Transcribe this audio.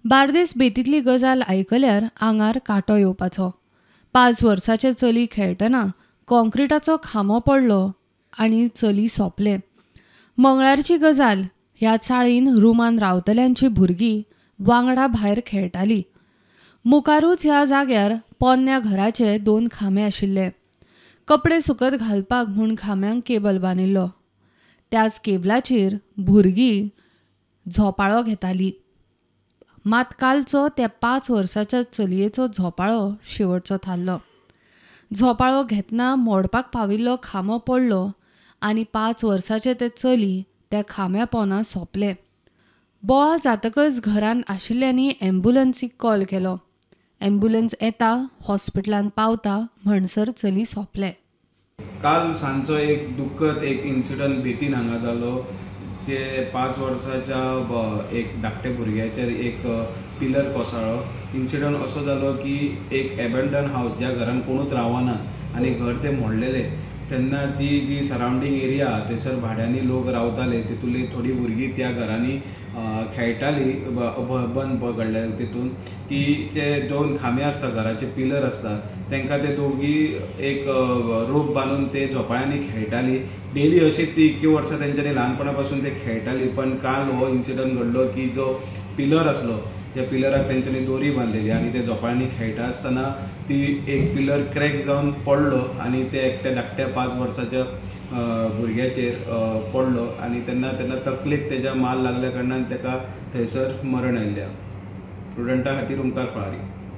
बार्देस बेतींतली गजाल आयकल्यार आंगार कांटो येवपाचो. 5 वर्साचे चली खेळटना कॉन्क्रिटाचो खांबो पडलो आनी चली सोंपलें. मंगळारची गजाल. ह्या चाळीन रुमान रावतल्यांची भुरगीं वांगडा भायर खेळटाली. मुखारूच ह्या जाग्यार पोन्न्या घराचे 2 खांबे आशिल्ले. कपडे सुकत घालपाक म्हूण खांब्यांक केबल बांदिल्लो. त्याच केबलाचेर भुरगीं झोपाळो घेताली. मात कालचो त्या 5 वर्साच्या चलयेचो झोपाळो शेवटचो थारलो. झोपाळो घेतना मोडपाक पाविल्लो खांबो पडलो आनी 5 वर्साचे ते चली त्या खांब्या पोना सोंपले. बोवाळ जातकच घरांत आशिल्ल्यांनी ॲम्ब्युलन्सीक कॉल केलो. ॲम्ब्युलन्स येता, हॉस्पिटलांत पावता म्हणसर चली सोंपले. काल सांजचो एक दुःखद एक इन्सिडंट बेतीन हांगा जालो, जे 5 वर्साच्या एक धाकट्या भुरग्याचेर एक पिलर कोसळ्ळो. इन्सिडंट असो जालो की एक एबेंडन हावज, ज्या घरान कोणूच रावना आनी घर ते मोडलेले, तेन्ना जी जी सरावंडींग एरिया थंयसर भाड्यांनी लोक रावताले, तितूंतली थोडी भुरगीं त्या घरांनी खेळटाली बंद पडले तितून की ते 2 खांबे आसता घराचे पिलर आसता तांकां ते दोगी एक रोप बांदून ते झोपाळ्यांनी खेळटाली. डेली अशी ती इतकी वर्सां तेंच्यांनी ल्हानपणा पासून ते खेळटाली. पण काल हो इन्सिडंट घडलो की जो पिलर आसलो त्या पिलराक तेंच्यांनी दोरी बांदलेली आनी ते झोपाळ्यांनी खेळटा आसतना ती एक पिलर क्रॅक जावन पडलो आनी ते एकट्या धाकट्या 5 वर्साच्या भुरग्याचेर पडलो आनी तेन्ना तेन्ना तकलेक तेज्या माल लागल्या कारणान ताका थंयसर मरण आयिल्लें. प्रुडंटा खातीर ओंकार फळारी.